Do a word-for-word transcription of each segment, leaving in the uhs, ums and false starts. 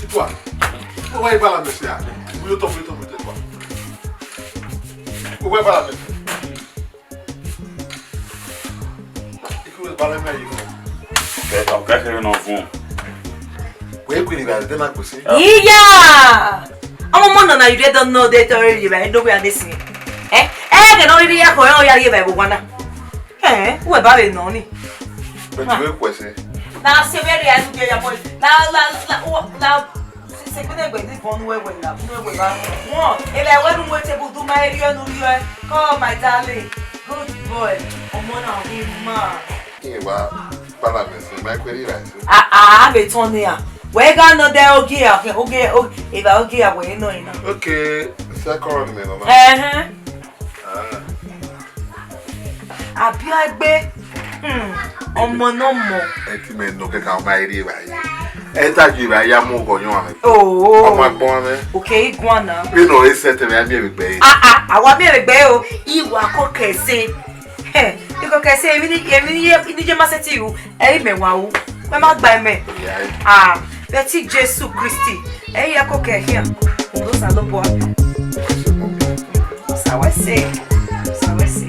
Titua, uwẹ i bala mẹ sia. Uyo tọ, uyo tọ, uyo tọ. Uwẹ i bala mẹ. Ikhu bala mẹ yi. Kẹ, kẹ, kẹ nọ vun. Wẹ kwiri ba de na kposi. Iya! Ọmọ mọ nọ na yu de dọ nọ de tọrọ ri ba do we ade si. Eh? Eh, ke no ri ya ko, ya ye ba bo wana. Eh, uwẹ ba vbe nọ ni. But you request. Na se vbe ria nu je ya mo. Na, na, na, na, se, se gbene gbe ni bọ nu ẹwẹ la, nu ẹwẹ la. Wọn, ebe ẹwẹ nu mo te bu du ma eri ọnu ri ẹ. Call my darling. Good boy. Ọmọ na hi ma. Iye wa, baba mi se, ma kweri ra se. Ah, ah, ave tọn nia. Wẹ gha nọ de ogie a, ogie, o, eva ogie a wẹ nọ ina. Okay, second me, mama. Ẹhẹn. Ah. Abiagbe. Hmm, ọmọ ne ọmọ. Ẹ ti mẹ nọ kẹkan ọmọ ẹ rri evbare. Ẹ ta ju evbare ya mu ọghọ yọn amẹ. Oo. Ọmọ agbọn amẹ. Oke, i guan na. Vbene ọ re sẹtin, mẹ a miẹn vbe egbe ẹre. Ah, ah, a wa miẹn vbe egbe ẹre o. I wa koko ẹse. Hẹ, i koko ẹse, emwi ni, emwi ni ye, ni ye ma sẹtin ru. Ẹ i mẹ wa ru. Mẹ ma gba ẹmwẹ. Ah, vbe ẹtin Jesu Kristi. Ẹ i ya koko ẹkhian. Odo Osanobua. Osa wẹ sẹ. Osa wẹ sẹ.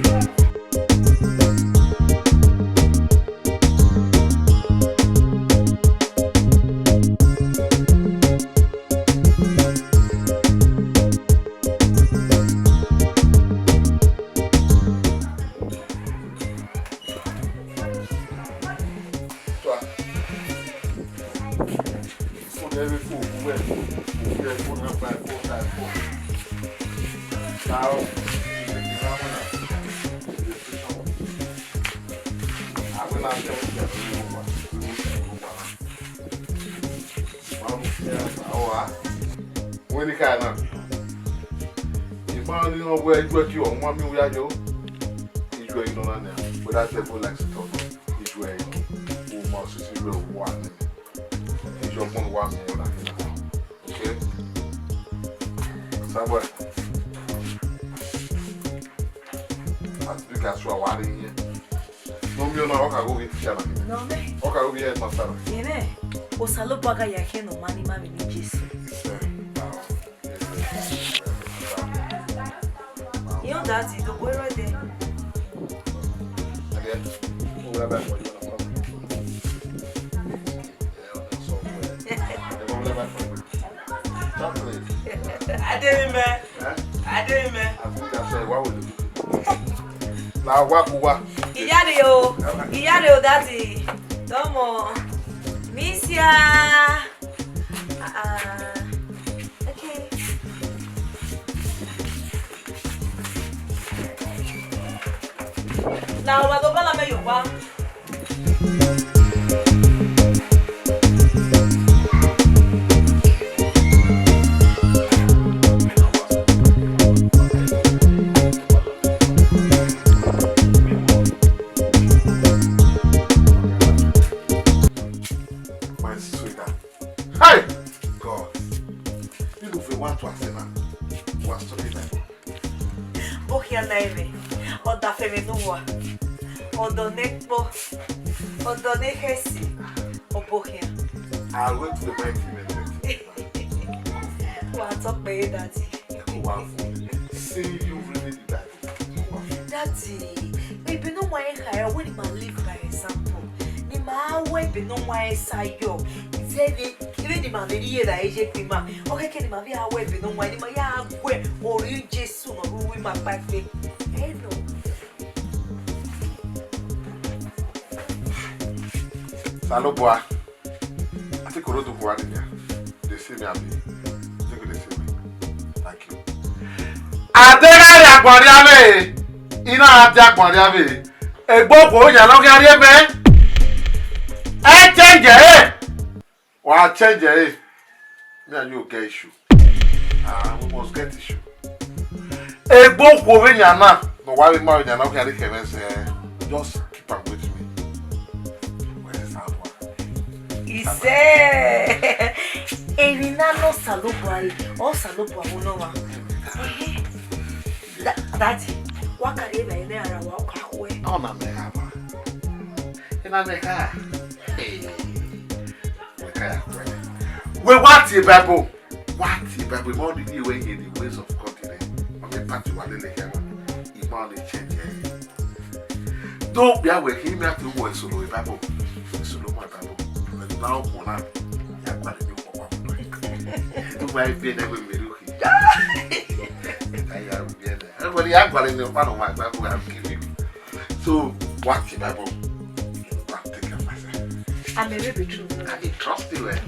Tua. Phone every phone, who went? Who went? Phone number, phone time, phone. Now, you know, I will not tell you that we will want, we will tell you what. Wẹ ne I kha na? I ma ni ọ wẹ ijuẹ ki ọ ma miẹn uya yo. Ijuẹ i nọ na nian. But that devil likes to talk. Ijuẹ i nọ. U ma sisi ijuẹ u wa nẹ. Ijuẹ ọgbọn wa miẹn na. Okay? Samuel. As big as you are, wa rre yẹn. Ne ọ miẹn ọna, ọ ka ghe ovbi teacher na. Nọ mẹ. Ọ ka ghe ovbi headmaster na. Yẹn nẹ, Osanobua gha ya khian ne ọ ma ni ma vbe eni Jesu. Iran daddy, the boy right there. Ademẹ. Ademẹ. La wa ku wa. Iyare o. Iyare o, daddy. Tọmọ. Misia. Ah, ah. Okay. La wa do bala me yo wa. My sweetheart. Hey! God. You look for one to say now. What's talking about? Bokhian na eme, ọdafẹn mwẹ ne uwa, ọdọ ne kpọ, ọdọ ne khẹsi, ọ bokhian. I went to the mighty men. Wa tọ kpẹre, daddy. Wa fun. See you really be daddy. Daddy, baby, no Ekha ẹre wẹ ne ima live by example. Ne ima wẹ ebe ne ọ wan ẹsa yọ. Zẹ vbe, vbene ima vbe rhie ra ye egbe ima. Ọ khẹke ne ima vbe a wẹ ebe ne ọ wan, ne ima ya guẹ orhiọn Jesu ne ọ rre uwu ima kpaegbe. Ẹ nọ. Osanobua, I think orodo khuan nian. They see me, abi? I think they see me. Thank you. A deghẹ a rhie agbọn rhie avbe, I na gha dia agbọn rhie avbe. Egbe okhuo yan ne ọ khian rhie mẹ. Ẹ change ẹre. Wa change ẹre. Me and you get issue. Ah, we must get issue. Egbe okhuo vbe yan na, ne ọ wa vbe ma vbe yan na, ọ khian rhie khẹ mwẹ sẹ, just keep am with me. Where is that one? Isẹ, emwi na nọ Osanobua re, Osanobua vbe nọ mwa. Ehe. Da-, Daddy, wa ka rhie evbare nẹ, ara wa ka khuẹ. Ọ na mẹ gha mwa. Ena mẹ gha. Hey. Wẹ ka ya khuẹ. Wẹ wa tie Bible. Wa tie Bible. Mọ ni wẹ hear the ways of God today. Ọ mẹ party wa lele hia na. Ima ọni change ẹre. Do okpia wẹ khin, mẹ a te wọ esolo Bible. Esolo ma Bible. Mẹ na okhuo na. Ya gba ni okhuo wa. Do ma e bi ẹdẹ wẹ mẹ ru. Everybody, I got in the one of my Bible, I'll give you. So, what the Bible? You go and take care of myself. I may be true. I dey trust you, eh?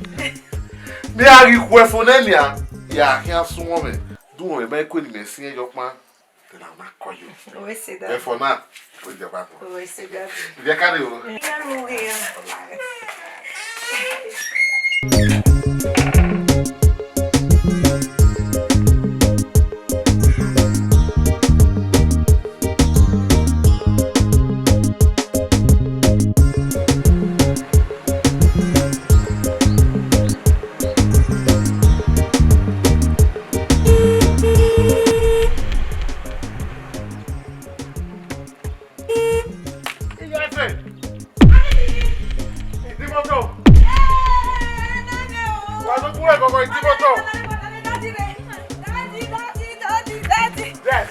Me, I request for them, yeah. Yeah, I can't swim it. Do you remember when you see your man? Then I'll not call you. Always say that. But for now, put your Bible. Always say that. If you can't do it. Ìyá ẹsẹ̀. Ìdí mọ́tò. Wà ló kúrò gangan ìdí mọ́tò. Yes.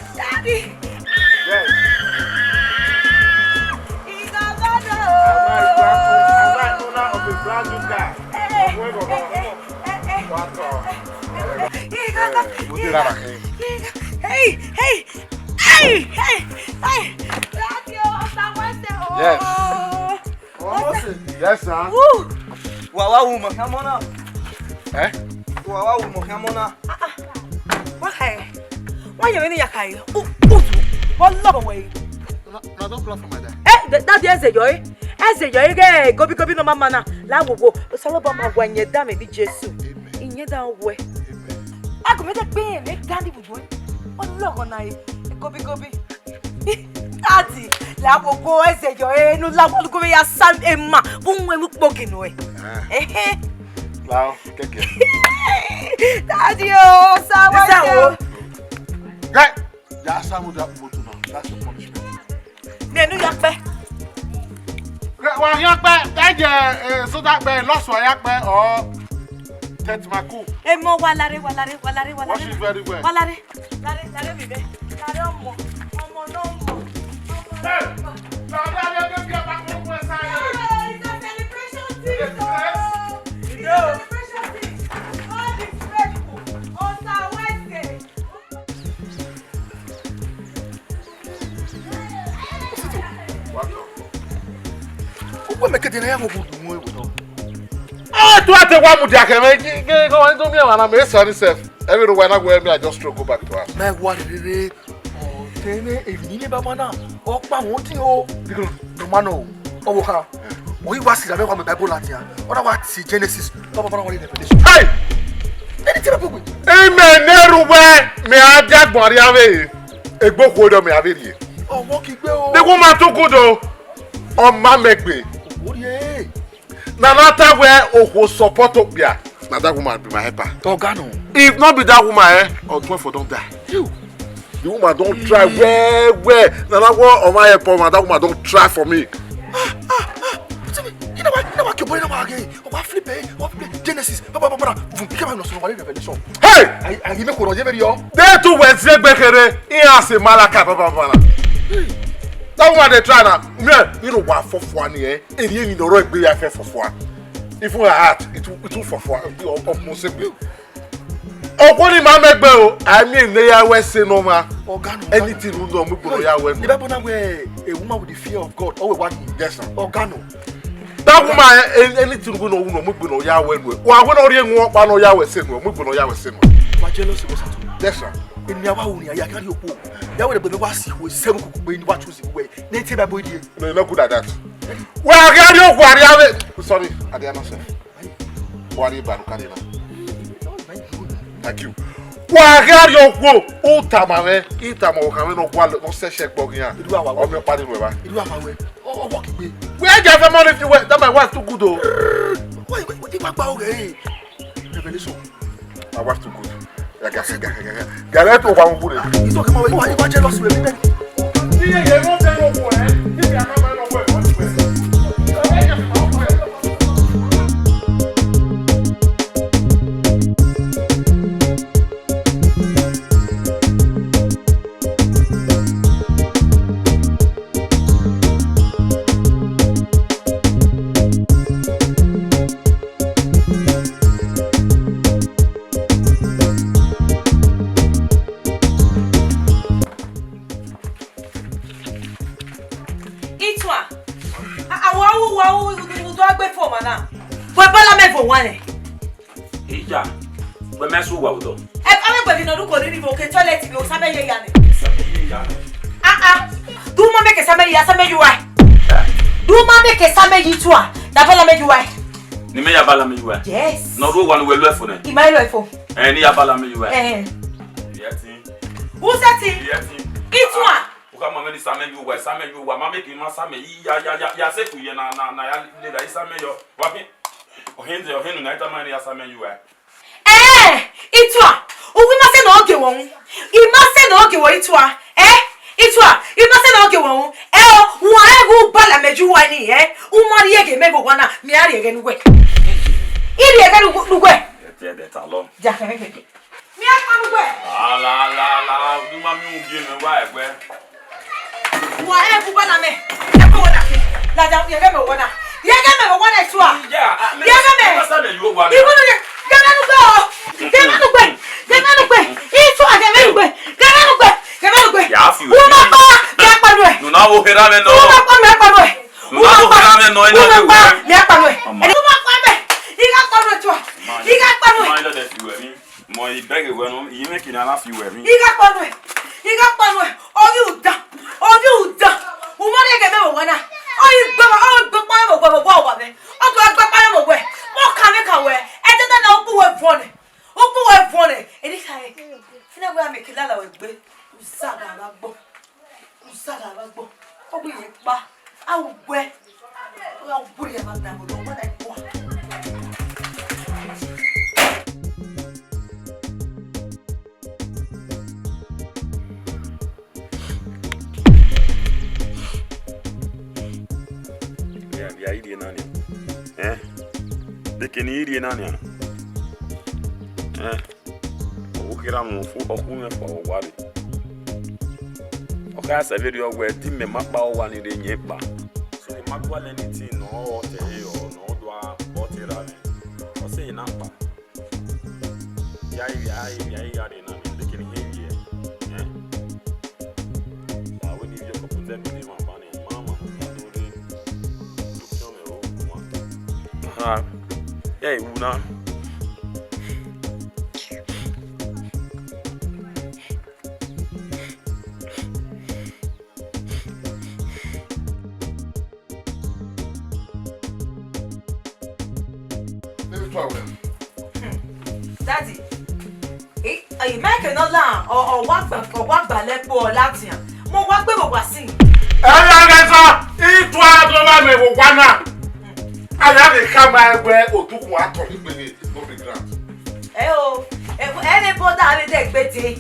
Yes. Am I brand new, am I owner of a brand new car? Ọ̀gbọ́n ẹ̀ gangan. Wà á tọ̀. Mo dé rárá kẹ́. Hey, hey, hey, hey, hey. Daddy o, Osa Wese o. Yes. Yes, sir. Woo. Wa wa wu mọ khian mọ na. Eh? Wa wa wu mọ khian mọ na. Ah, ah. Wa khae. Wa yẹ vbene I ya khae. U, u tu. Wa lọghọ wẹ. Una, una don plan for my dad. Eh, da-, daddy, ẹzẹ yọ e. Ẹzẹ yọ e ghe gobigobi ne ọ ma ma na. La wo wo. Osanobua ma wa iyẹn da mẹ bi Jesu. Amen. Iyẹn da wẹ. Amen. A gọ mẹ de gbe mẹ da ni budu. Ọ lọghọ na e. Gobigobi. Daddy, la wo wo ẹzẹ yọ e, ne u la wo lughu vbe ya sa ema, vbe u mu ẹmwẹ ukpo ghe nuẹn. Ah. Ehe. Lao, kẹkẹ. Daddy o, Osa Wese o. Hey, ya sa mu da moto na, that's your punishment. Nene u ya kpẹ. Wa ya kpẹ, ẹ jẹ, eh, soda kpẹ, lọsua ya kpẹ, or Tetmaku. Emo, wa lare, wa lare, wa lare, wa lare. Wash it very well. Wa lare. Lare, lare mi bẹ. Lare ọmọ. Ọmọ ne ọmọ. Ọmọ ne ọmọ. Hey! Lare, lare, baby, I'm back home, West Side. Hey, it's a celebration thing, so. It's a celebration thing. All these people, Osa Wese. Ugbẹn mẹ kẹdẹ ne a ya vbe obudu mu ewe nọ. Ah, tu ate wa mudia khẹ mwẹ, ghe, ghe, ghe, wa do miẹn emwa na, mẹ sẹ ni sef. Every day when I go, me, I just stroll go back to house. Mẹ wa rere, ọ, te ne emwi ne baba na, ọ kpa wọn tin o. Because no man o, ọ wo kha. Ọ i wa sira mẹ wa mẹ Bible ladian. Ọ na wa ti Genesis, baba na wa read Revelation. Hey! Anything Bible we. Amen. Ne ru wẹ, mẹ a dia gbọn ria vbe. Egbe okhuo do mẹ a vbe rhie. Ọmọ kigbe o. The woman too good o. Ọ ma mẹ gbe. Orie. Na na ta wẹ okhuo support okpia. Na that woman be my helper. Tọga nọ. If not be that woman, eh, Ọdụnwẹ for don die. You. The woman don try well well. Na na wọ ọmọ help ọmọ, that woman don try for me. Ah, ah, ah. Tell me, you know what? You know what? Your boy, you know what? Wa flip e, wa flip e. Genesis, ba, ba, ba, ba, vum, ike ba nọ sunu, wa read Revelation. Hey! Ayi, ayi, me ko rọ ye veri o. De tu wẹ zẹ gbe kherhe, iran sẹ Malaki, ba, ba, ba, ba. Hey. That woman dey try na. Mẹ, you know, wa fọfua ni, eh? Eri eni nọ rọ egbe ya fẹ fọfua. Even her heart, it will, it will fọfua, ọ, ọ, ọ, mo se gbe. Okhuo ni ma mẹ gbe o, I mean, ne ya wẹ sẹ nọ ma. Oga nọ, oga nọ. Anything you know, mu gbe nọ ya wẹ nọ. The Bible na wẹ, a woman with the fear of God, always working. Yes, sir. Oga nọ. That woman, eh, eh, anything you know, you know, mu gbe nọ ya wẹ nọ. Wa wẹ nọ rie nwa ọkpa nọ ya wẹ sẹ nọ, mu gbe nọ ya wẹ sẹ nọ. Wa jealous wẹ sa to. Yes, sir. Emi a wa wu ni, a ya gari okpo. Ya wẹ gbe mi wa si ho seven kuku gbe ni wa choose wẹ. Ne te ba boy die. No, you're not good at that. Wa gari okpo ari ave. Sorry, I dey not safe. Wa ri baru kare na. Thank you. Wa gha rrie okhuo, u tama mwẹ, I tama ọkhan mwẹ ne ọ gua, ne ọ sẹ ẹshẹ gbe ọghe iran. Iru awa wẹ. Ọ miẹn ọkpa ni nuẹn vba. Iru awa wẹ. Ọ, ọ wọ kigbe. Wẹ ghẹ fẹ money fi wẹ, that my wife too good o. Wẹ, wẹ, wẹ, I wa gba ọghe ẹre. Revelation. My wife too good. Ya ga, ga, ga, ga, ga. Ga, ga, to wa mu gure. I talk about why, why jealous with me. Itua, a, a, wa wu, wa wu, u do gbe fo ma na. Wẹ bala mẹ vo wan nẹ. Ija, wẹ mẹ su wa odọ. Ẹ, a mẹ gbẹvi nọ du ko ni ni vo ke toilet ni, osa mẹ ye ya nẹ. Osa mẹ ye ya nẹ. Ah, ah. Du ma mẹ ke sa mẹ ya, sa mẹ yu wa. Eh? Du ma mẹ ke sa mẹ yi tua, da bala mẹ yu wa. Ni mẹ ya bala mẹ yu wa. Yes. Nọ ru wa nu wẹ lu ẹfo nẹ. I ma lu ẹfo. Eh, ni ya bala mẹ yu wa. Eh. Yẹ ti. Who said it? Yẹ ti. Itua. U ka ma mẹ ni sa mẹ yu wa, sa mẹ yu wa, ma mẹ ke ma sa mẹ yi ya, ya, ya, ya se ku ye na, na, na ya le da i sa mẹ yọ. Wa fi. Ohin de, ohin nu na ita ma ni ya sa mẹ yu wa. Eh, Itua, uwu ima sẹ ne ọ gie wẹ unu. Ima sẹ ne ọ gie wẹ Itua. Eh, Itua, ima sẹ ne ọ gie wẹ unu. Eh, o, wa ẹ gu bala mẹ ju wa ni, eh. U ma rhie ghe mẹ vbe owa na, mẹ a rhie ghe ne uwẹ. I rhie ghe ne uwẹ. Ẹtẹ ẹdẹ ta lọ. Ja, kẹmẹ kẹmẹ. Mẹ a kpa ne uwẹ. La, la, la, la, u ma miẹn ugie mẹ wa ẹgbẹ. Wa ẹ gu bala mẹ. Ẹ kọ wẹ na fi. Lada, yẹ ghe mẹ wẹ na. Yẹ ghe mẹ wẹ na Itua. Yẹ ghe mẹ. Iwunu ye. Ghe mẹ nu gbe o. Ghe mẹ nu gbe. Ghe mẹ nu gbe. Itua ghe mẹ nu gbe. Ghe mẹ nu gbe. Ghe mẹ nu gbe. Ya fi. U ma kpa, mẹ a kpa nuẹ. Nu na wo hera mẹ nọ. U ma kpa, mẹ a kpa nuẹ. Nu na wo hera mẹ nọ, ẹ na wo hera mẹ. Mẹ a kpa nuẹ. U ma kpa mẹ. I gha kpa nuẹ Itua. I gha kpa nuẹ. Ma i lọ dẹ fi wẹ mi. Mọ i bẹghe wẹ nọ, i mwẹ kene a na fi wẹ emwi. I gha kpa nuẹ, I gha kpa nuẹ, ọ ghi udan, ọ ghi udan. U ma rhie ghe mẹ vbe owa na. Ọ ghi gbe, ọ ghi gbe kpa mẹ vbe owa, vbe owa, owa mwẹ. Ọ ghi gbe kpa mẹ vbe owa. Mọ kan mwẹ kan wẹ, ẹdẹdẹ na ukpu wẹ vuọn nẹ, ukpu wẹ vuọn nẹ. Eni khare, fina wẹ a mẹ ke lala wẹ gbe, u sa gha vbe agbọn. Usagha vbe agbọn, ọ wẹ irẹn kpa, a wẹ, ọ gha wẹ irẹn vbe agbọn, ọ wẹ na kua. Ya, ya, i rhie na nian. Eh? Dekẹ ne i rhie na nian. Eh? Ọ kherha mu ọkhu mwẹ kpa owa rre. Ọ kha sẹ vberriọ wẹẹ, te imẹ ma kpa owa ni rre yẹn kpa. So, I ma gualọ anything ne ọ te re ọ, ne ọ do a, ọ te ra mwẹ. Ọ sẹ na kpa. Ya ivbi a, ivbi a, ivbi a rre na, mẹ dekẹ ne I ye ivbi ẹre. Eh? La wẹ ne ivbi ọkọ protect me, ma ba ni, ma ma, ma do re. Do kian mwẹ o, ma. Ha. Ya iwu na. Baby, try well. Hmm. Daddy, eh, eh, Mike no la, ọ, ọ wa gba, ọ wa gba lẹkpo ọ ladian. Mo wa gbe vbe owa sin. Ẹ ya ghe sa, I try do ma mẹ vbe owa na. Hmm. A ya vbe khama ẹgbẹ odukhunmwu atọn ni gbele, no be ground. Ẹ o, ẹ, ẹ vbe bọda vbe dẹ gbe dee.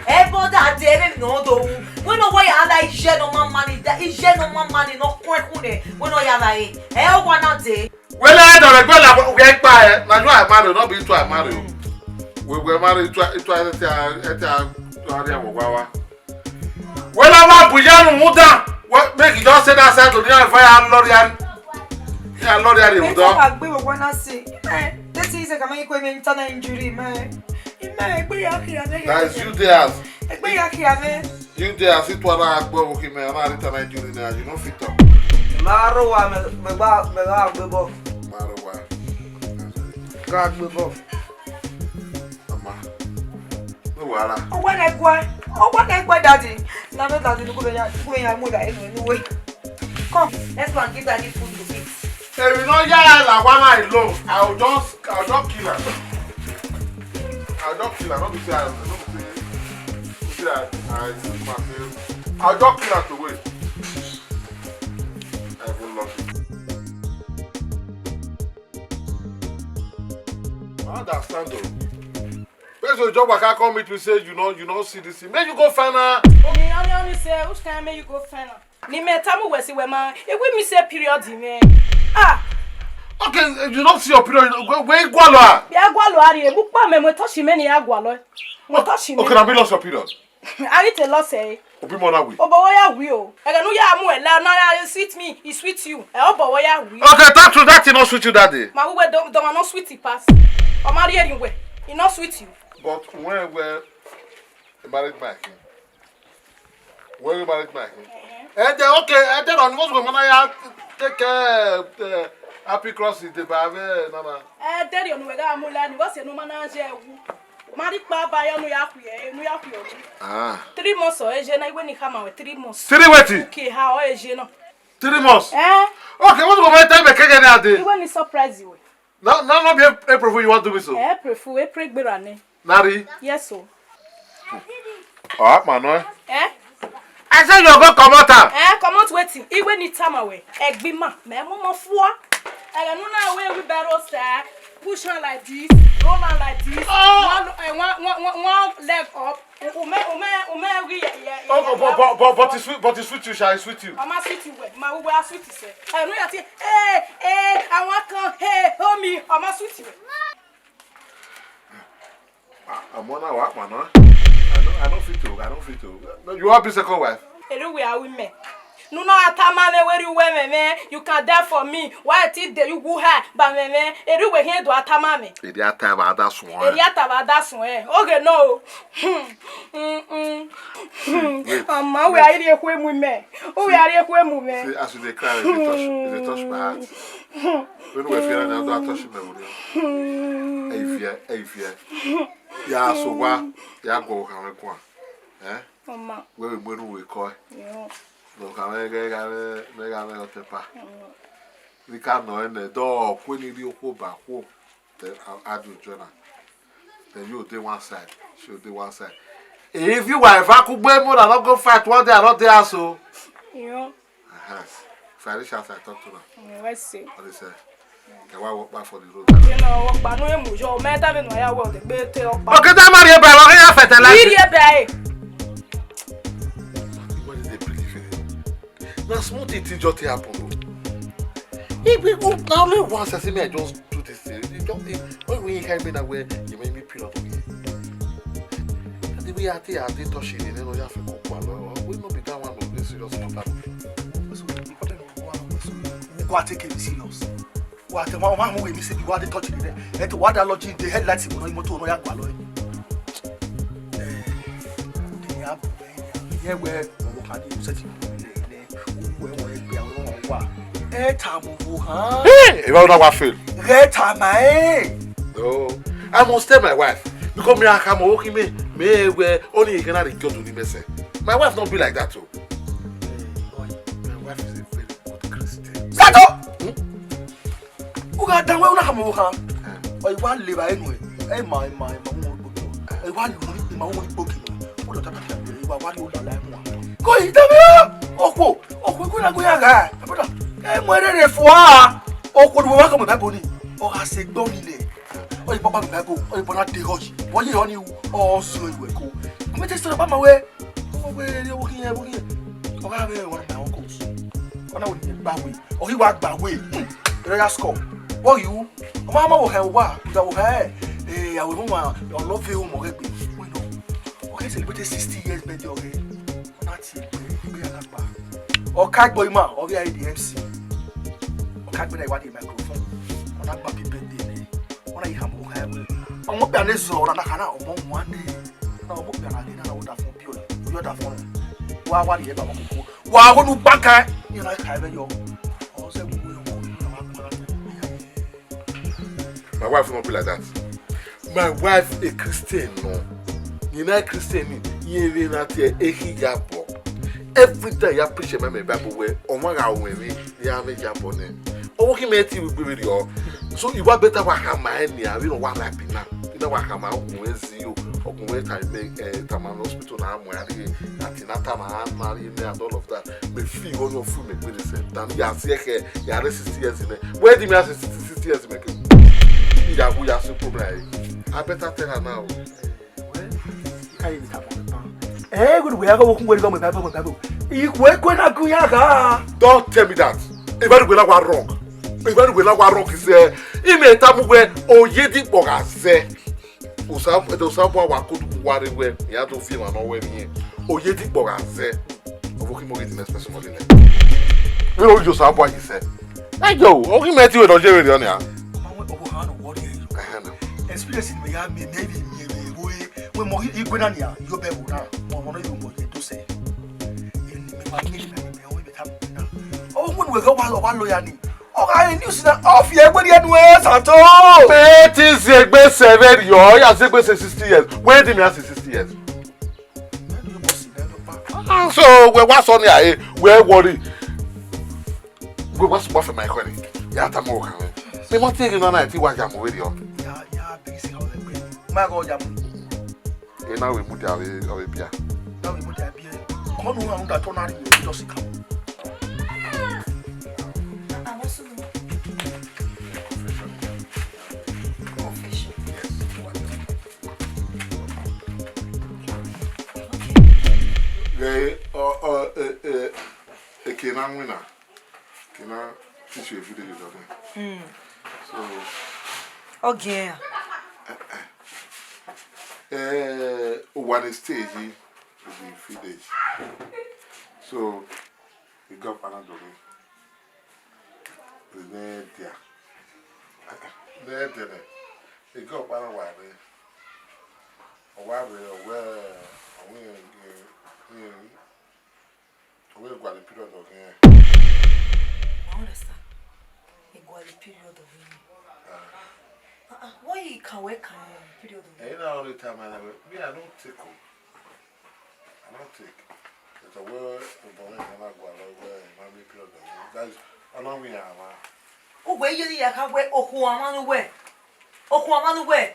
Ẹ bọda dee, vbene ọ do ru. Wẹ ne ọ wa ya la iye ne ọ ma ma ni da, iye ne ọ ma ma ni ne ọ khuẹn khu nẹ, wẹ ne ọ ya la re. Ẹ owa na dee. Wẹ lẹ dọ rẹ gbe la, wẹ kpa ẹ, na you are married, no be I try marry o. Wẹ, wẹ marry, I try, I try, I try, I try, I try, wẹ wa wa. Wẹ la wa bu ya nu mu dan, But make you just say that side to the other fire and lorry and, yeah, lorry and Mẹ you tama don't. Gbe wọ na se. Ẹ, this is a kama ikwe me internal injury, man. Ima egbe ya kia me. That is you there. Egbe ya kia me. You there, sit one hour ago, okay, man. I'm not internal injury now. You don't fit up. Maro wa me, me ba, me ba gbe bọ. Maro wa. Ga gbe bọ. Mama. No wahala. Ọwẹ ne gua, ọwẹ ne gua daddy. Na no daddy, no go ya, no go ya mu da enu enu we. Come, let's go and give daddy food to eat. If you no ya la one eye alone, I will just, I will just kill her. I will just kill her. Not be say, I, not be say, say I, I use myself. I will just kill her to wait. I will love you. I understand though. Person just waka come meet me say you no, you no see this thing. Make you go find her. Oni, oni, oni say, which kind make you go find her? Ni me tell me where see where man. If we miss a period, man. Ah. Okay, you don't see your period. Where, where you go, Lua? Ya gua lo ari, mu pa me, mo to shi me ni ya gua lo. Mo to shi me. Okay, na me lost your period. A ghi te lọ sẹ. Obi mọ na wi. Obọ wọ ya wi o. Ẹghẹ ne u ya mu ẹla na ya sweet me, it sweet you. Ẹ obọ wọ ya wi. Okay, talk to that thing not sweet you that day. Ma we dọ dọ ma no sweet pass. Ọ ma rhie rin wẹ. It not sweet you. But when we married my king. When we married my king. Ẹ jẹ okay, ẹ jẹ no ni mo na ya take care, eh, happy cross the ba ve na na. Ẹ deri onu wẹ ga mu la ni wọ se nu ma na je wu. Ma rhie ikpa ba yo nu ya khuẹ, nu ya khuẹ. Ah. Three months ọ eje na, iwe ni khama wẹ three months. Three wetin? Ke ha ọ eje na. Three months? Eh? Okay, what go my time kege na de? Iwe ni surprise you. No, no, no be April Fool you want to be so? Eh, April Fool, April gbera ne. Nari? Yes, so. Oh, akpa no. Eh? I say you go comot am. Eh, comot wetin? Iwe ni tama we. Egbima, me mo mo fua. Ẹghẹ ne u na wẹ wheelbarrow sir, push am like this, roll am like this. Oh! One, eh, one, one, one, one leg up. Ume, ume, ume, wi, yeah, yeah, oh, yeah, but, but, but, but it sweet, but it sweet you, sha, it sweet you. Mama sweet you well. Ma, we are sweet, sir. Ẹghẹ ne u ya tie, eh, eh, I want come, hey, hold me. Mama sweet you well. Ah, I'm on our man, huh? I don't, I don't fit to, I don't fit to. No, you want be second wife? Eri uwẹ a ru mẹ. Ne u na tama mwẹ wẹ eri uwẹ mwẹ mwẹ, you can die for me. Why ti de you go high ba mwẹ mwẹ? Eri uwẹ khian do a tama mwẹ. Eri a ta vbe a da suẹn. Eri a ta vbe a da suẹn. Oghe nọ o. Hmm, hmm, hmm. Wait, wait. Ama, uwẹ a rhie ekhue mu mẹ. Uwẹ a rhie ekhue mu mẹ. See, as you dey cry, e dey touch, e dey touch my heart. When we fear na, do touch me with you. Hey fear, hey fear. Ya so wa, ya go ha me kwa. Eh? Mama. We we mu enu we ko. Yo. No ka me ge ga me, me ga me o te pa. Mm. We ka no ene do ku ni ri okhuo ba khuo. Then I, I do join her. Then you dey one side, she dey one side. If you wife, I could be more than not go fight one day, I not there so. Yo. Uh-huh. If I reach out, I talk to her. Mm, let's see. What they say? Kẹ wa wọkpa for the road. Ye na wọkpa, no emu yo, me ta be no ya wọ de gbe te ọkpa. Okay, that man here, bro, ya fertilize. Iri ebe ae. What did they believe in? Na small thing, thing just dey happen o. If we go, na only once I say me, I just do this thing. You just, when we carry me that way, you make me period for me. The way I think, I think touch it, you know, you have to go for a while. We no be that one of this serious matter. So, important one, so, we go and take it serious. Wa te wa, wa mu we mi se bi wa dey touch the, eh, to wa da lodge the headlight mo no imoto no ya gua lo. Eh, the ya bu, eh, ye we, mo ka di set you. Uwe wọ egbe, àwọn ọmọ wa. Ẹ ta mo wo hàn. Hey, if I would not fail. Ghẹ ta ma ẹ. No, I must tell my wife because me I come working me, me we only you can record to the message. My wife not be like that too. Hey, boy, my wife is a very good Christian. Sato! Hmm? U gha dan wẹ u na khama ohan. Ọ i wa levba enu ẹn. Ẹ ma, ẹ ma, ẹ ma wọn gbogi. Ẹ wa lu unu, ẹ ma wọn gbogi. U dọ tata khian, ẹ wa wa rhie olala ẹmwẹ. Ko i dẹ mẹ, okhuo, okhuo, ko na go ya gha. Brother, ẹ mu ẹrẹ rẹ fua. Okhuo ne wa khama Bible ni. Ọ gha sẹ egbe ọni lẹ. Ọ i kpakpa Bible, ọ i bọ na de họ yi. Wọ ye họ ni, ọ sẹ iwẹ ko. Mẹ te sẹ ba ma wẹ. Ọ wẹ, ẹ wo khian, ẹ wo khian. Ọ gha vbe one of my uncles. Ọ na wẹ ne gba wẹ. Ọ ghi wa gba wẹ. Hmm. Royal score. What you? Ọ ma ma wo hẹ wa. Uda wo hẹ. Eh, I will mama. I love you, mo gbe. We know. Okay, celebrate sixty years birthday, okay? Ọ na tie egbe, egbe ya na gba. Ọ ka gbe ima, ọ vbe a di M C. Ọ ka gbe na iwa di microphone. Ọ na gba people de ne. Ọ na yi hama okha ẹvbo. Ọmọ kpia ne zọ, ọ na na khana ọmọ wan ne. Na ọmọ kpia na ghe na, na wẹ ọdafọn biẹ ọre. Uyi ọdafọn. Wa wa rhie ba ọmọ koko. Wa wo nu gbankan. Iran na kha ẹvbo yọ. Ọ zẹ wo wo yo, na wa gba. My wife no be like that. My wife a Christian no. You know Christian ni, you really not here, a he ya bo. Every time you preach my Bible where, oh my God, when we, you have a ya bo ne. Oh, he made you be with you. So you want better what have my enemy, I don't want like now. You know what have my own way, you, or when I make a Taman hospital now, where I did, antenatal, and all of that. Me feel all your food, me put this, and you are here, you are sixty years in there. Where do you mean sixty, sixty years in there? Ìyàwó ya sí problem yìí. I better tell her now. Well, you can't even tap on the pan. Eh, good way, I go work with the government, Bible, Bible. Ikwe kwe na gun ya ga. Don't tell me that. If anywhere that was wrong, if anywhere that was wrong, is, eh, he may tell me where Oyedepo has said. Osa, Osa bua wa kodu wa re wẹ, ya do fi emwa ne ọ wẹ vbe irẹn. Oyedepo gha zẹ, ọ vbe khin mo ghi the next person ọdẹ nẹ. Vbene Osa bua yi sẹ. Ẹ yo, ọ ghi mẹ te wẹ ne ọ ye vberriọ nia. Ma wẹ ọvbokhan ne ọ wọrriẹ yo. Ẹhẹn na. Experience ne mẹ ya miẹn, mẹ vbe miẹn vbe ro e, wẹ mọ igbe na nia, yo bẹ wo na, mọ ọmọ nọ yo mọ ye do sẹ. Eni mẹ wa miẹn na, mẹ wẹ mẹ ta mẹ na. Ọ wẹ wẹ gha wa, wa lo ya ni. Ọ gha re news na, ọ fi ẹgbẹe rhie nuẹn Santo. Pẹnti ziegbe seventy years, ọ ya ziegbe sixty years. Wẹ di mẹ a sixty years. Ah, so, wẹ wa sọ ni a, eh, wẹ worry. Wẹ wa sọ fi ma ekhọe ni. Ya tama ọkhan mwẹ. Mẹ ma tie ghe na na, ẹ te wa ya mu vberriọ. Ya, ya, big sika wẹ gbe. Ma gọ ya mu. Ena vbe mudia vbe, ọ vbe bia. Na vbe mudia bia. Ọmọ ne u rhan rhunmwuda te ọ na rhie, just come. Confession. Confession. Yes. Okay. Ghẹ, ọ, ọ, e, e, eke na winna. Kina teach you a few days ago. Mm. So, okay. Eh, eh, one stage, eh, will be few days. So, he got Panadol. The next day, the next day, he got Panadol. Ọ wa rre, ọ wẹ, ọ wẹ, eh, eh, Ọ vbe gualọ period ọ ghian. I understand. Igualọ period ọ ghian. Ah. Ah, ah, why you can wake up period ọ ghian? Ẹre na ọrọre tama na wẹ, me, I don't take o. I don't take. But ọ wẹ obọ mwẹ na gualọ wẹ ma miẹn period ọ ghian. That is, ọ na win ama. Uwẹ ye ya kha wẹ okhuo ama ne uwẹ. Okhuo ama ne uwẹ.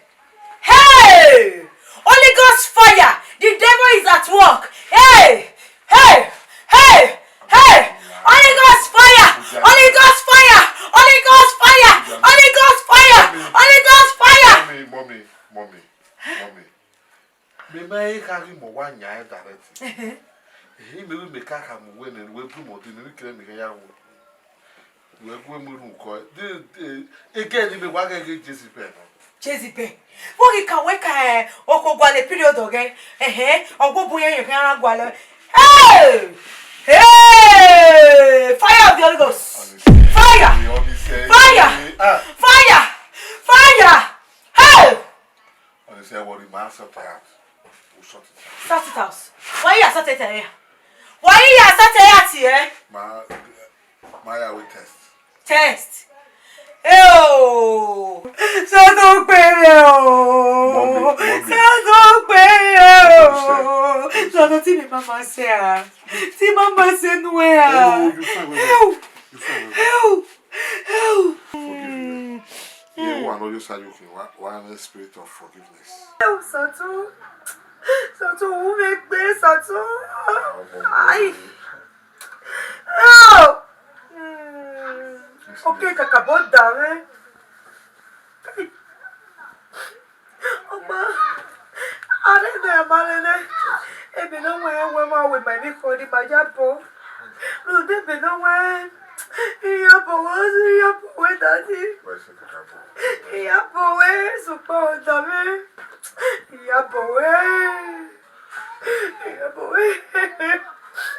Hey! Holy Ghost fire! The devil is at work! Hey! Hey! Hey! Hey! Holy Ghost fire! Holy Ghost fire! Holy Ghost fire! Holy Ghost fire! Holy Ghost fire! Mommy, mommy, mommy, mommy. Mẹ ma he kha ghi mẹ wa yan ẹn direct. Ehe. Ehe, mẹ wẹ mẹ ka khama uwẹ nẹ, wẹ gu mẹ ọdẹ nẹ, kẹrẹ mẹ ya wo. Wẹ gu mu ru kọ. De, de, ege ni mẹ wa ghẹ ghe Jezebel nọ. Jezebel. Vbọ ghi ka wẹ ka, eh, okhuo gualọ period ọ ghian. Ehe, ọ gbe obọ yẹn yẹn khian ra gualọ. Hey! Hey! Fire of the Holy Ghost. Fire! Fire! Ah. Fire! Fire! Hey! Honestly, I worry, man, sort it out. We'll sort it out. Sort it out. Why you sort it out? Why you sort it out here? Ma, ma ya we test. Test. Eo! Sọ tó pé rẹ o. Mọ̀mí, mọ̀mí. Sọ tó pé rẹ o. Sọ tó tí mi máa ma ṣe à. Tí máa ma ṣe nú ẹ à. Eo, you fine, well, well. Eo! You fine, well, well. Eo! Eo! Forgive me. Ye wa no yo sa yo khin, wa, wa ne spirit of forgiveness. Sọtun, Sọtun, u vbe gbe Sọtun. Ai. Oh. Mm. Okay, kakabọ da mwẹ. Ọma, a rre nẹ, a ma rre nẹ. Ebe ne ọ wẹ, wẹ ma wẹ ma emwi khọ ne ima ya bọ. Rhunmwuda ebe ne ọ wẹ, I ya bọ wẹ, I ya bọ wẹ, Daddy. I ya bọ wẹ, sokpan ọdọ mwẹ. I ya bọ wẹ. I ya bọ wẹ.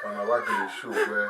Ọna wa gele show wẹ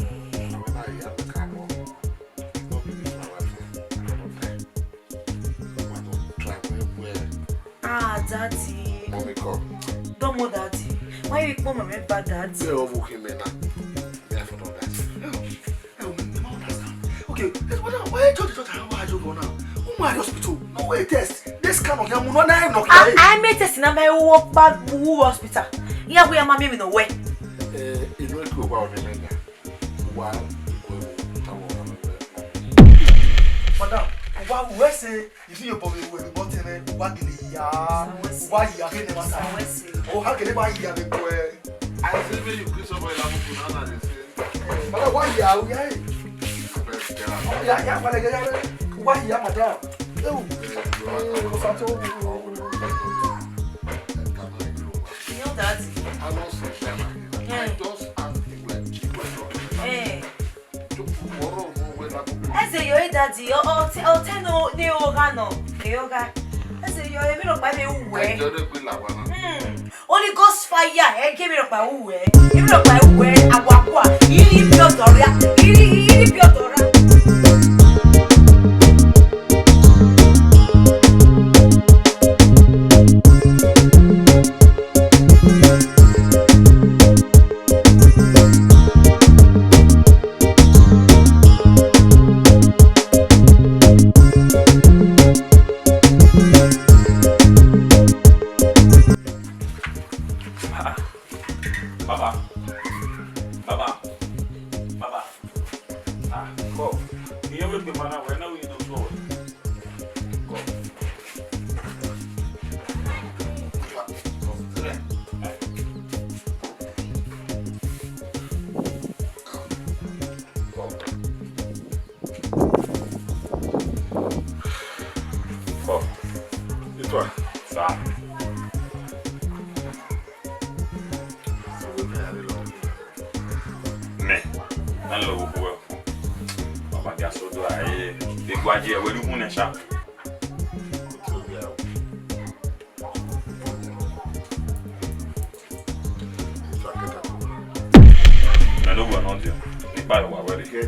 When I hear the kind of, no be this my wife, I don't know. I don't try well, well. Ah, Daddy. Mommy come. Don't mo, Daddy. Why you call my bad, Daddy? Say, oh, okay, man. Me, I for don die. Ẹ o, me, me ma understand. Okay, this one now, why you just, just how I just go now? Who my hospital? No way test. This kind of yamu, no, no, no. I, I made test in my work, but who hospital? Yeah, we are, mommy, we know where. Eh, you know, you go on the menu. Why? Madam, why we say if you bother with the button, why did he ya? Why he ya? Oh, how can he buy ya? I say, when you increase over eleven, you know, they say, madam, why ya? Why ya? Why ya? Why ya, madam? Oh, eh, what's up? You know that? I don't say that. I just ask you when you were talking. Eh. Eze yo, eh, Daddy, o, o te, o te no, ne ogha nọ, ne ogha. Eze yo, emwi rhọkpa vbe uwẹ. Ẹjọ rẹ gbe la wa na. Hmm. Holy Ghost fire, ẹ gie emwi rhọkpa uwẹ. Emwi rhọkpa uwẹ, awakua, iri bi ọdọ ria, iri, iri bi ọdọ ra. Ah, Baba. Baba. Baba. Ah, come. Iye wẹ gbe ma na wẹ na wẹ do so. Come. Come. Come. This one. Sir. Me. Na lo wo ko. Baba dia so do aye. De gua je we lu hun ne sha. Mẹ ne uwẹ nọ diẹ, ne I kpa ye owa wẹ rre.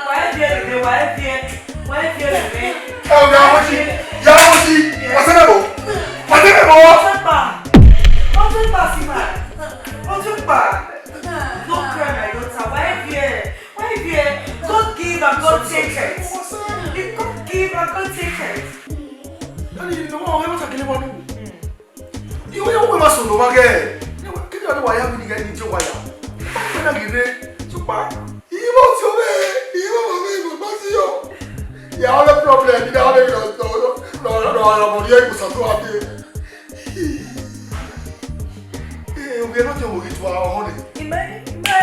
Wa ẹ viẹ dede, wa ẹ viẹ, wa ẹ viẹ dede. Ẹ o, ya wọ si, ya wọ si. Wa sẹ mẹ bo, wa sẹ mẹ bo. Ọtẹn kpa, ọtẹn kpa si ma, ọtẹn kpa. No I go take it. You go give, I go take it. Daddy, you know what? What I can never do. You will never so no again. Kí ni wàá yá mi nìyẹn ní ìjọ wáyà? Wọ́n fẹ́ náà gidi. Ṣùgbọ́n ìyí mọ̀ sí omi, ìyí mọ̀ mọ̀ mi, mo gbọ́ sí yọ. Ìyá ọ̀rẹ́ problem, ìdá ọ̀rẹ́ mi lọ sọ, lọ, lọ, lọ, lọ, mọ̀ ní ẹ̀kọ́ sàtọ́ àti. Ee, omi ẹ̀ náà jẹ́ òwò ìtura ọ̀hún ni. Ìmẹ́, ìmẹ́,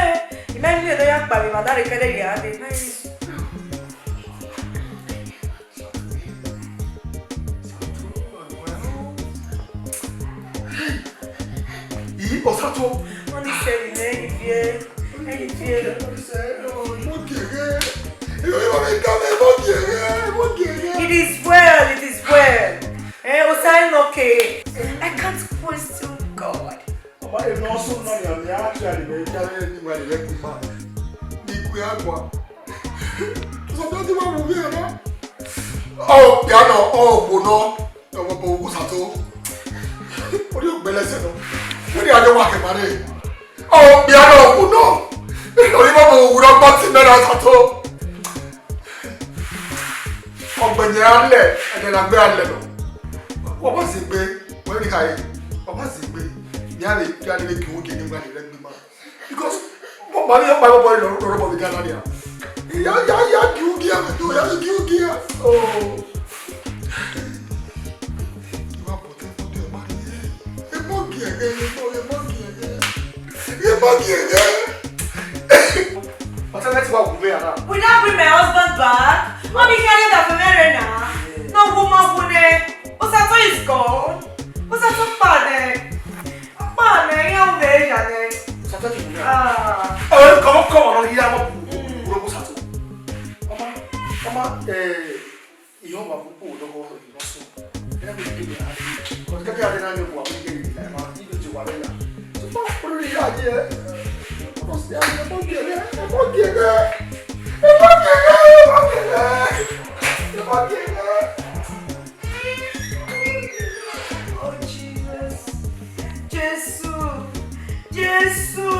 ìmẹ́ nílé ló yá pàmì, màdá rẹ̀ kẹ́lẹ́ yà á dé. Ii, Osato. Wọ́n ní sẹ́yìn lẹ́yìn díẹ̀, lẹ́yìn díẹ̀. Mo gẹ̀gẹ́. Ìwé ìwé mi ká mi, mo gẹ̀gẹ́, mo gẹ̀gẹ́. It is well, it is well. Eh, Osato, okay. I can't question God. Ọba, ẹ nọ sọ nọ ya, ya actually me ya ni wa le ku ma. Ni ku ya gua. Sọ pé ó ti wá wù mí ẹ̀ náà. Ọ, piano, ọ, gbóná. Ọmọ bọ owó sàtó. Orí ògbẹ́lẹ̀ sẹ́nu. Orí adé wà kẹfà rẹ̀. Ọ, piano, gbóná. Orí bọ̀ bọ̀ òwúrọ̀ gbọ́ tí mẹ́rin sàtó. Ọgbẹni alẹ, ẹdẹ la gbẹ alẹ lọ. Wọ́n bá sì gbé, wọ́n ní ká yẹ. Wọ́n bá sì gbé, ní a lè kí a lè kí wọ́n kí ní wọ́n lè rẹ́ gbé mọ́. Because mo máa ní ọ̀pá ìwọ́pọ̀ ìlọrin lọ́rọ́ bọ̀ mí gánà ni à. Ìyá, ìyá, ìyá kí wọ́n kí a tó, ìyá kí wọ́n kí a. Oh. Ìwà bọ̀ tẹ́ fún mi, ẹ má rí ẹ. Ẹ mọ́ kí ẹ, ẹ mọ́, ẹ mọ́ kí ẹ. Ẹ mọ́ kí ẹ. Ọ̀tẹ́ mẹ́tì wà wù mí àná. Will that bring my husband back? Wọ́n bí kẹ́lẹ́ dà fún mẹ́rin náà. No woman who ne. Osato is gone. Osato pa ne. Pa ne, yẹn ò bẹ̀rẹ̀ yà ne. Osato ti wù mí. Ah. Ọ̀rẹ́ kọ̀mọ́ kọ̀mọ́ lọ yíyá mọ́. Wúrọ̀ kó sàtó. Ọmọ, ọmọ, eh, Ìyá ọmọ àbúkù lọ́wọ́ ìlọsùn. Ẹ bí kí ni a rí? Kò kẹ́kẹ́ adé náà ní ọkọ̀ àbúkù kẹ́kẹ́ ìlà ẹ̀ma, ibi tí wà lẹ́yà. Ṣùgbọ́n olórí ìyá ayé ẹ, ọmọ sí ayé, ẹ mọ́ gẹ̀rẹ́, ẹ mọ́ gẹ̀rẹ́, ẹ mọ́ gẹ̀rẹ́, ẹ mọ́ gẹ̀rẹ́, ẹ mọ́ gẹ̀rẹ́. Oh, Jesus. Jésù, Jésù,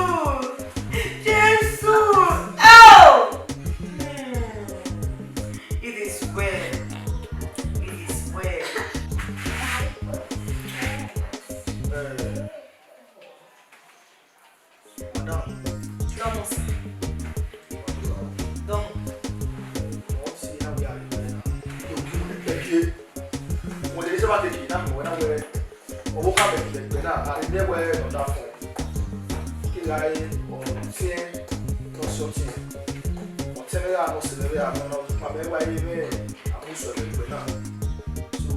Jésù. Oh! Hmm. It is well. It is well. Eh, madam. Dọmọ, sir. Dọmọ. Wọ́n ti yá wíyá rẹ̀ bẹ́ẹ̀ náà. Yóò kí wọ́n pẹ́ kí ẹ. Wọ́n lè ṣe bá tètè náà mọ̀ wẹ́n náà wẹ́. Ọvbokhan vbe ẹgbẹe na, a rhie miẹn wẹẹ ọ da fẹn, kegha re ọtiẹn ne ọ si ọtiẹn, ọtẹn mwẹ gha nọ sẹ mwẹ vbe a nọ na, ukpọn mwẹ wa ye mwẹ amusuẹ vbe ẹgbẹe na. So,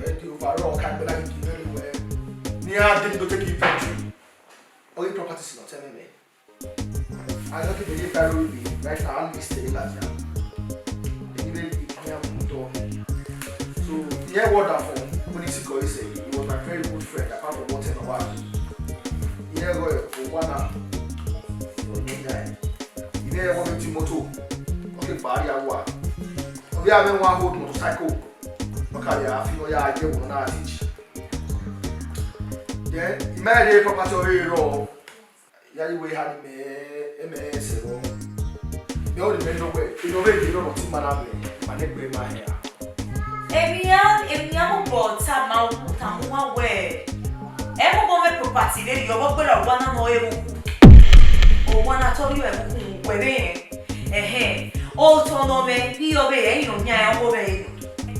ẹ di ova rrọọ ka ẹgbẹe na ghi gie mwẹ wẹẹ ne iran dee do take inventory ọghe properties ne ọtẹn mwẹ mwẹ. A ghi ke vbe ye Bible reading right now, a list ẹre ladian. Eni vbe iran mu otọ. So, iran word am for me, when he see Koise, he was my very good friend, apart from what he was. Iran go, oh, one hour. Iran go, me ti motor. Okay, bari awa. Obi ame one old motorcycle. Okay, ya fi no ya je wo na teach. Then, imagine property of a raw. Ya yi wẹ eha ni mẹ, ẹ mẹ sẹ vbọ. Mẹ ọ ni mẹ nọ wẹ, erriọ vbe erriọ ne ọ ti ma na mẹ, ma nẹ gbe ma hia. Emwi iran, emwi iran mobọ ta ma tama uwa wẹ, ẹ mobọ mwẹ property vberriọ, ọ gberra owa na ne ọ re vbe ukhu. Owa na te ọ rhie ẹvbo ukhu wẹ vbe rẹn. Ẹhẹn, otọ nọ mwẹ, iye ọ vbe rẹn, iran yan ẹn ọmọ vbe ẹre.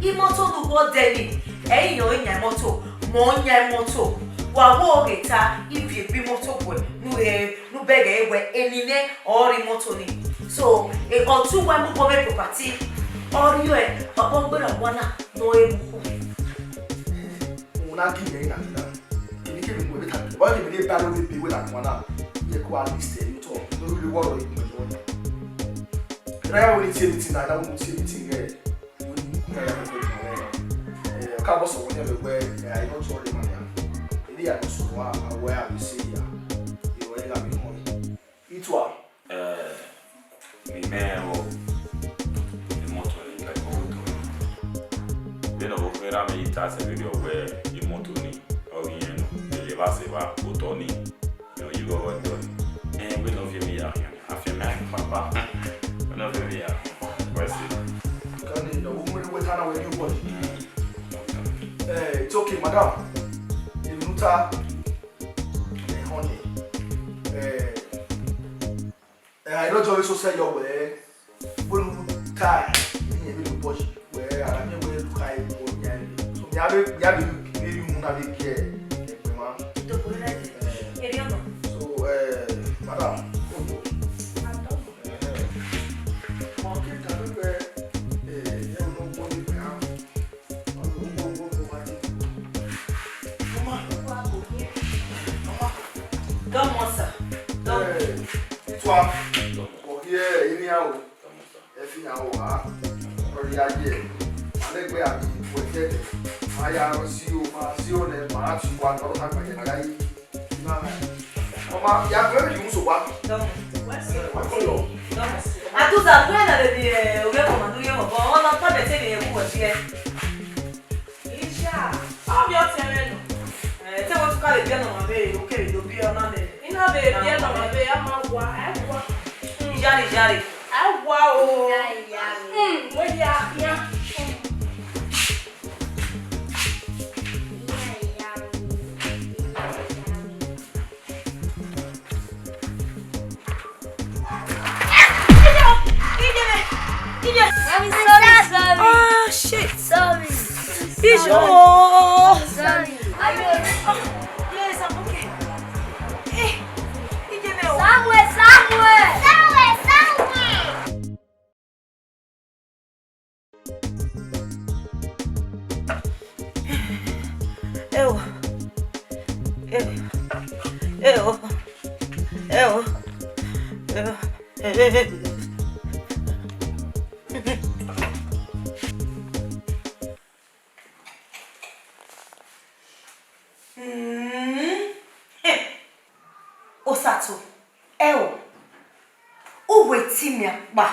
Imoto ne uwẹ dẹ ni, ẹ i yan ọre yan imoto, mẹ ọ yan imoto. Wa wo ghe ta, ivie egbe imoto guẹ, ne u ghe, ne u bẹghe ẹre wẹ, eni nẹ, ọ re imoto ni. So, e, ọ tu uwa mu gbe mwẹ property, ọ rhie ọre, ọ gberra owa na, ne ọ re vbe ukhu. Uhunmwu na gie mwẹ na, na. Kemikemi ne uwẹ vbe ta, ọ ghi vbe rhie ba ẹre vbe ebe wẹ na guan na, iran ke wa list ẹre ye otọ, ne ọ rhirhi wọrọ ye ikun ẹdẹ. Erha iran wẹ ne tie meeting na, na wẹ ne tie meeting ghẹ. Wẹ ne ikun ẹdẹ ya vbe ẹdẹ. Eh, ọ ka bọ sẹ ọmọ ne wẹ, eh, I no tell him ya. Eni ya no so wa, a wẹ a vbe se ya. Iro ẹre gha vbe họn. Itua. Eh, mi mẹ o, imoto ni ka imoto. Vbene ọ vbe okhuo erha mwẹ ye ta sẹ vberriọ wẹ imoto ni, ọ ghi rẹn nọ, vbe evba sẹ evba, otọ ni, rẹn ọ ye igho ọghe otọ ni. Eh, vbene ọ viọ emwi ya khian, a fian mẹ papa. Vbene ọ viọ emwi ya. Everybody. Eh, it's okay, madam. If you ta, eh, honey, eh, eh, I don't always so say your way. When you ta, you need to watch where I am, where you hide, where you are. So, me have a, me have a, maybe you won't have a care. So, eh, madam, Dọmọ, sir. Dọmọ. Eh, Itua. Ọ hiẹ, eni a o. Ẹ fi hàn wá. Ọ ya ye. Ma lẹ gbe ami, wẹ fiẹ dẹ. Ma ya si o, ma si o nẹ, ma tu wa, ọ na gba ye na ga yi. Ọma, ya gbe mi use wa. Dọmọ. Wa kọ yọ. Dọmọ. Atuza, gbe na de bi, eh, oge ko ma du ye mo, but ọ na pa bẹtẹ ni ye ku wẹ fiẹ. Isha, ọ biẹ ọtẹn mwẹ nọ. Eh, te wẹ tu ka vbe biẹ nọ ma vbe, okere do biẹ ọna nẹ. I na vbe biẹ nọ ma vbe, a ma wa, a wa. Iyare, iyare. A wa o. Hmm, wẹ ya, ya. Mommy, sorry, sorry. Oh, shit. Sorry. Sorry. Are you okay? Yes, I'm okay. Hey, Samuel, Samuel. Samuel, Samuel. Ewo. Ewo. Ewo. Ewo. Ewo. Mm. Osato, ẹo, uwẹ timiẹn ọkpa,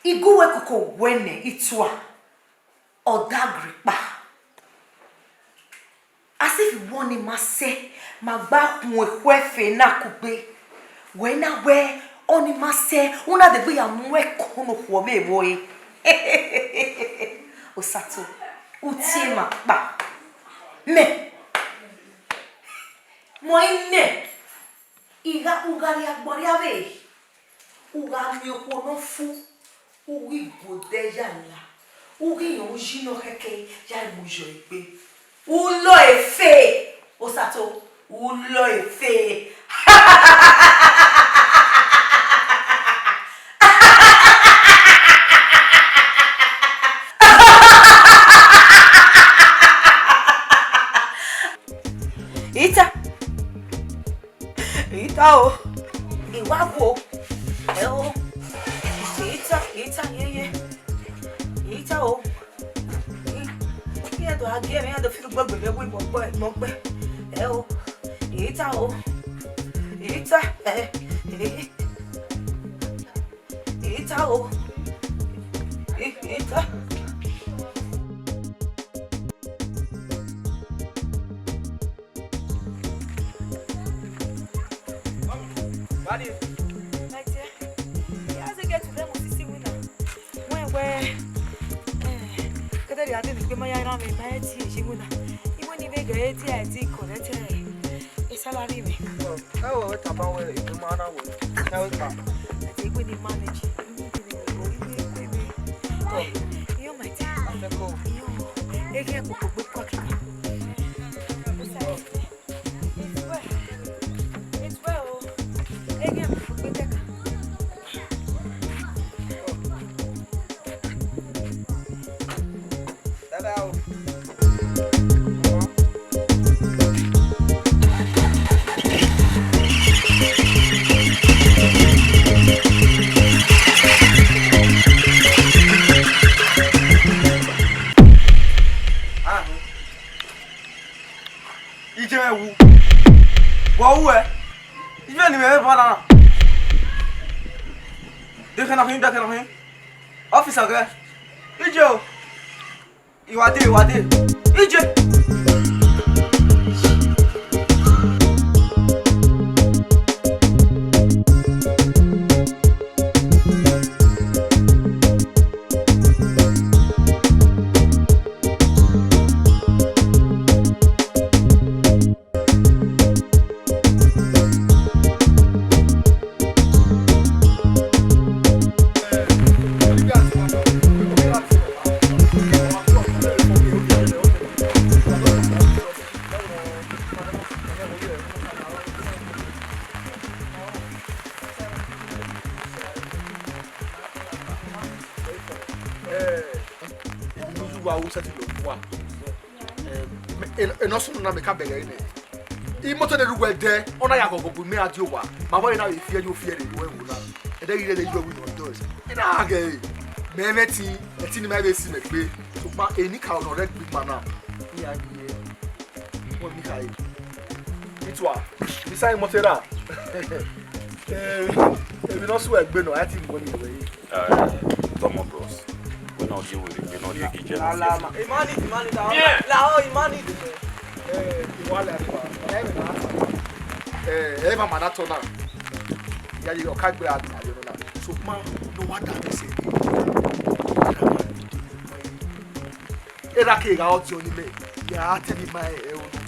I gu uwẹ koko wẹ nẹ Itua, ọ dagre kpa. As if wẹ ọnii ma sẹ, ma gba khuẹn ekhọe ẹfe na kugbe. Wẹ na wẹ ọnii ma sẹ, u na degbe ya mu ẹko ne okhuo mwẹ vbe ore. Osato, u tie ima kpa. Mẹ, mọ imẹ, I gha, u gha rhie agbọn rria vbe, u gha miẹn okhuo ne ọ fu, u ghi gu odẹ ya la, u ghi rẹn uyi ne ọ khẹke ya mu yọ egbe. U lọ efe, Osato, u lọ efe. Ita. Ita o. I wa wo. Ẹ o. Ita, Ita, ye, ye. Ita o. I, I do a gie me, I do feel gbegbe vbe wi mọ gbe, mọ gbe. Ẹ o. Ita o. Ita, eh, eh. Ita o. I, Ita. Daddy. My dear, he has a get to them with the winner. Wẹ, wẹ, eh, kẹdẹ rhie adé ni pé ma ya ra mi, ma ẹ ti èyí winner. Iwẹ ni vbe gẹ ẹ ti ẹ ti correct ẹ. E salary mi. Ẹ wẹ, wẹ taba wẹ, e ma na wẹ. Ẹ wẹ pa. Ẹ ti wẹ ni manage. Iwẹ ni vbe gẹ, iwẹ, iwẹ, iwẹ. Iyo, my dear. Afẹ ko. Iyo. Ẹ gẹ koko gbe kwa kika. It's well. It's well. Ẹ gẹ koko gbe kika. Dada o. Ah. Ije wu. Wọ wu ẹ. Ije ni mẹ ba na. Dekẹ na hin, dekẹ na hin. Officer gẹ. Ije o. Iwade, iwade. Ije. Ọ wẹ sẹtin lọ wa. Eh, me, e, e nọ sunu na mẹ ka bẹghe nẹ. Imoto ne rre uwẹ dẹ, ọ na ya ghọghọ bu mẹ a die owa. Ma vbe na vbe fi ẹre yo fi ẹre ru ẹvbo na. Ẹdẹ ghi rre ẹdẹ yo ẹvbo nọ dọs. I na ghe ẹre. Mẹ mwẹ ẹtin, ẹtin ne ima vbe si mẹ gbe. Sokpan enikaro ne ọ rre ẹgbẹe ima na, iran ghi ye. Wẹ mi khare. Itua, mi sa imoto ra. Eh, emwi ne ọ suẹ egbe nọ, a i te mu ẹre ye. Eh, Thomas Bros. Wẹ ne ọ rhie were, wẹ ne ọ rhie gije. La, la, ma, imani, imani, la, yeah, la, oh, imani. Eh, iwa la, la, eh, eh, ma na tọ na. Ya ye ọka gbe a na yo na. Sokpan, ne wa da mi sẹ. Erha ke gha ọdiọn ni mẹ, ya te emwi ma ẹre unu.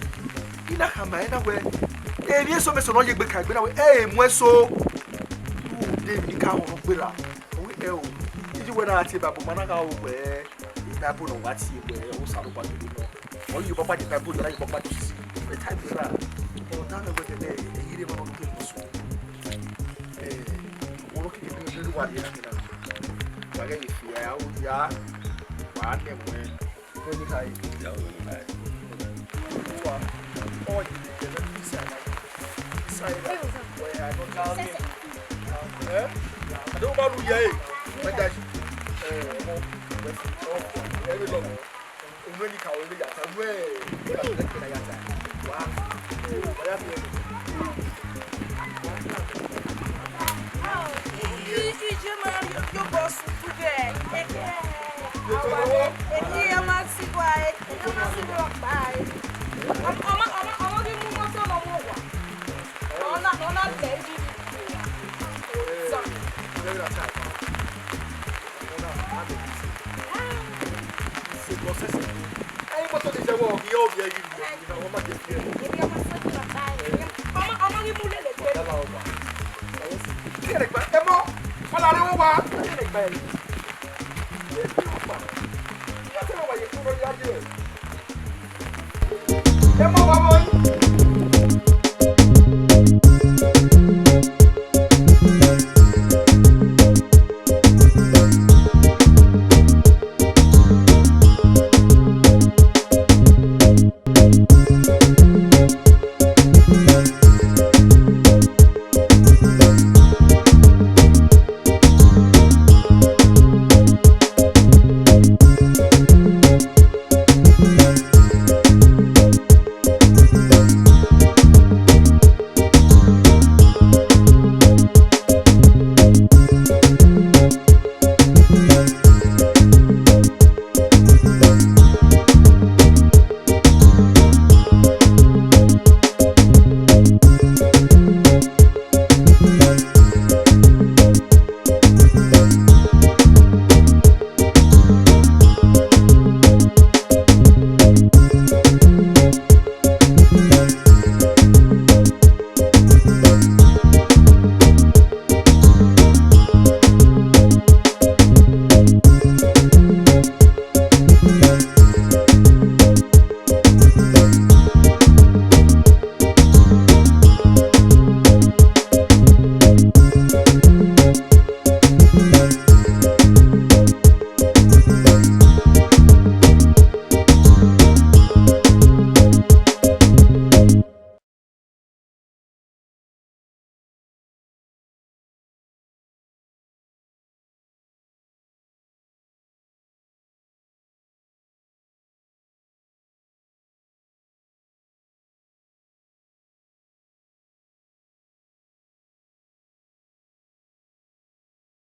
I na khama ẹre na wẹ, emwi eso mẹ eso ne ọ ye egbe ka egbe na wẹ, ẹ i mu ẹso. U de emwi ka họn gberra. Ọ wẹ, ẹ o, iye wẹ na tie Bible, ma na gha ru wẹ, Bible ne wa tie wẹ, ọ Osanobua dede nọ. Ọ ye ọkpa de Bible, ya ye ọkpa de osisi. Ẹ ta gberra. Ọ da mẹ wẹ, ẹ, ẹ, ẹ, ẹ, ẹ, ẹ, ẹ, ẹ, ẹ, Oro keke ne ne wa ye na kina. Wa ghe ye fi ya, ya, wa ne mu. Ko ni kai. Ya, wa ne kai. Wa, o ye ye na sa na. Sa na. Wa ya no ka ni. Eh? Ado ba ru ye. Wa da. Eh, mo. Wa fi. O, e bi lo. Unu ni ka wẹ ya ta wẹ, ya ta wẹ ya ta. Wa, wa ya fi ẹre. I, i, ije ma yo, yo bọ sutu ghe, eke. Awa, eke ya ma si wa, eke ya ma si wa pa, e. Ọmọ, ọmọ, ọmọ, ọmọ ghi mu mọtọ nọ mu owa. Ọ na, ọ na lẹ ibi. So. Ọmọ, ọmọ ghi mu lele gbe. Ọmọ, ọmọ ghi mu lele gbe. Ọmọ, ọmọ ghi mu lele gbe. gbe. Ẹ mọ, wa vọ yìí.